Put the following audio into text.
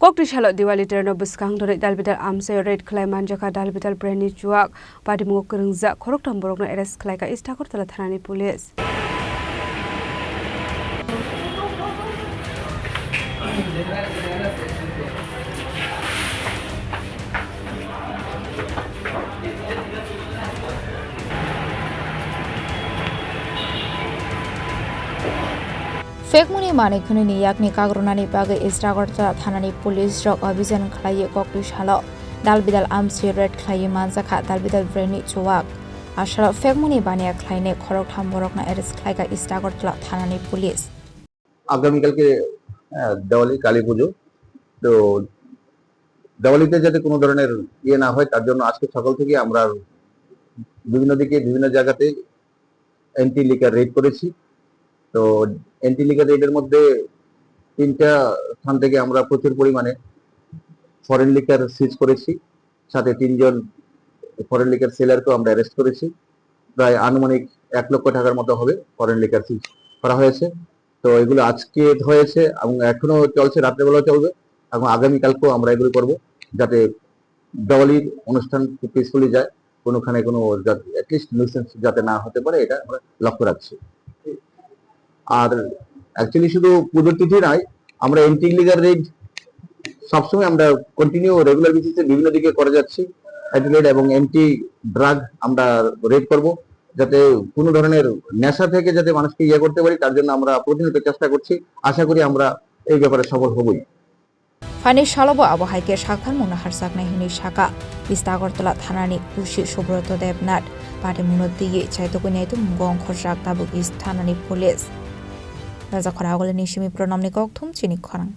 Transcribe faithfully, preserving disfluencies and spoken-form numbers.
Kokti salo Diwali terno bwskang dori dalbidal amchaio raid khlai manjakha dalbidal brand ni chuak. Patimungo kwrwngjak khoroktham borokno arrest khlaikha East Agartala thanani police. Phekmuni manwi khwnwini yakni kagrwnani bagwi East Agartala thanani police rok abhijan khlaiwi kokti salo dalbidal amchaio raid khlaiwi manjakha dalbidal brand ni chuak. A salo phekmuni baniya khlainai khoroktham borokno arrest khlaikha East Agartala thanani police. আগামীকালকে, আহ, দিওয়ালি, কালী পুজো। তো দিওয়ালিতে যাতে কোনো ধরনের ইয়ে না হয়, তার জন্য আজকে সকাল থেকে আমরা বিভিন্ন দিকে, বিভিন্ন জায়গাতে অ্যান্টি লিকার রেড করেছি। তো অ্যান্টি লিকার রেডের মধ্যে তিনটা স্থান থেকে আমরা প্রচুর পরিমাণে ফরেন লিকার সিজ করেছি, সাথে তিনজন ফরেন লিকার সেলারকেও আমরা অ্যারেস্ট করেছি। প্রায় আনুমানিক এক লক্ষ টাকার মতো হবে ফরেন লিকার সিজ করা হয়েছে। তো এগুলো আজকে হয়েছে এবং এখনো চলছে, রাত্রেবেলাও চলবে এবং আগামীকালকেও আমরা এগুলো করব, যাতে দিওয়ালির অনুষ্ঠান খুব পিসফুলি যায়, কোনোখানে কোনো অ্যাটলিস্ট নিউসেন্স যাতে না হতে পারে, এটা আমরা লক্ষ্য রাখছি। আর অ্যাকচুয়ালি শুধু পুজোর তিথি নয়, আমরা অ্যান্টি লিকার রেড সবসময় আমরা কন্টিনিউ রেগুলার বেসিসে বিভিন্ন দিকে করে যাচ্ছি। অ্যান্টি রেড এবং অ্যান্টি ড্রাগ আমরা রেড করব, যাতে কোনো ধরনের নেশা থেকে যাতে মানুষকে ইয়ে করতে পারি, তার জন্য আমরা প্রতিনিয়ত চেষ্টা করছি। আশা করি আমরা এই ব্যাপারে সফল হবই। Phaini salo bo abo hai khe saktharmungno harjaknai hwnwi sakha East Agartala thanani O C Subroto Debnath. Patimungno twiwi chaitugwi naitukmungo ongkhorjak tabuk East thanani police. Rajakhor Agulini simi Pranamni kokthum chini khorang.